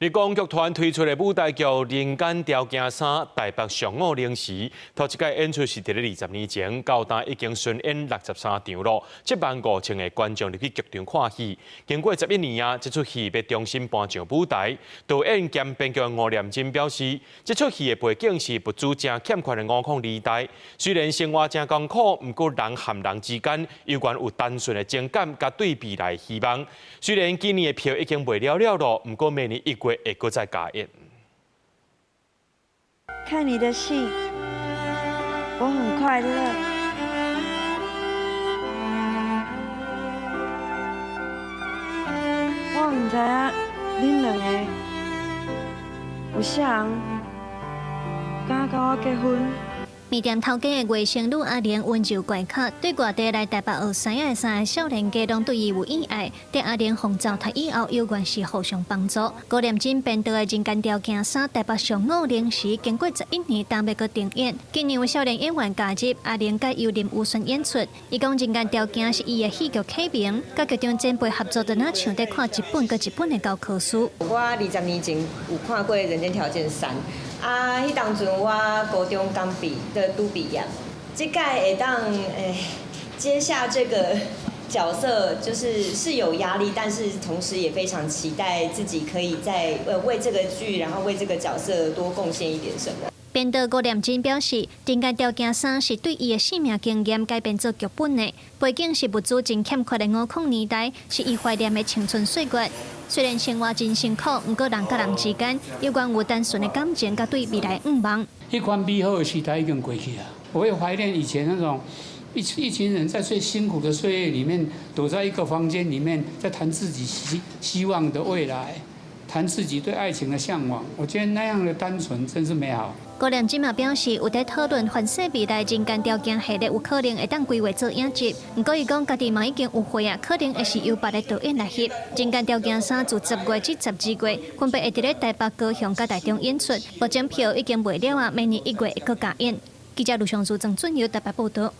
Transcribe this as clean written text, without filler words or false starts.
立功劇團推出的舞台劇《人間條件三：台北上午零時》，頭一擺演出是佇咧20年前，到今已經巡演63場咯，7萬5千個觀眾入去劇場看戲。經過11年啊，這齣戲欲重新搬上舞台。導演兼編劇吳念真表示，這齣戲的背景是物資誠欠缺的五礦年代，雖然生活誠艱苦，毋過人和人之間猶原有單純的情感佮對未來希望。雖然今年的票已經賣了了囉，毋過明年1月會閣再加演。看你的戲，我很快樂。我毋知影恁兩个有啥人敢佮我結婚。麵店頭家的外甥女阿玲溫柔乖巧，對外地來台北學師仔的三个少年家攏對伊有意愛。佇阿玲予糟蹋以後，猶原是互相幫助。吳念真編導的《人間條件三：台北上午零時》，經過11年，今欲閣重演。今年有少年演員加入，阿玲佮由林宇萱演出。伊講《人間條件》是伊的戲劇啟蒙，佮劇場前輩合作，就若像佇看一本閣一本的教科書。我20年前有看過《人間條件三》。啊！彼當陣我高中剛畢的拄畢業，這擺會當接下這個角色，就是有壓力，但是同時也非常期待自己可以在為這個劇，然後為這個角色多貢獻一點什麼。編導郭念真表示，《人間條件三》是對伊的生命經驗改編做劇本的，背景是物資真欠缺的五礦年代，是伊懷念的青春歲月。雖然生活真辛苦，毋過人佮人之間猶原有單純的感情，佮對未來向望。彼款美好的時代已經過去啊！我會懷念以前那種一群人在最辛苦的歲月裡面，躲在一個房間裡面，在談自己希望的未來，談自己對愛情的嚮往。我覺得那樣的單純真是美好。郭念真嘛表示，有佇討論凡世未來人間條件系列有可能會當規劃做影集，毋過伊講家己嘛已經有貨啊，可能會是由別个導演來翕。人間條件三自10月至12月分別會佇咧台北、高雄佮台中演出，目前票已經賣了啊，明年1月會閣加演。記者盧尚書、曾俊耀台北報導。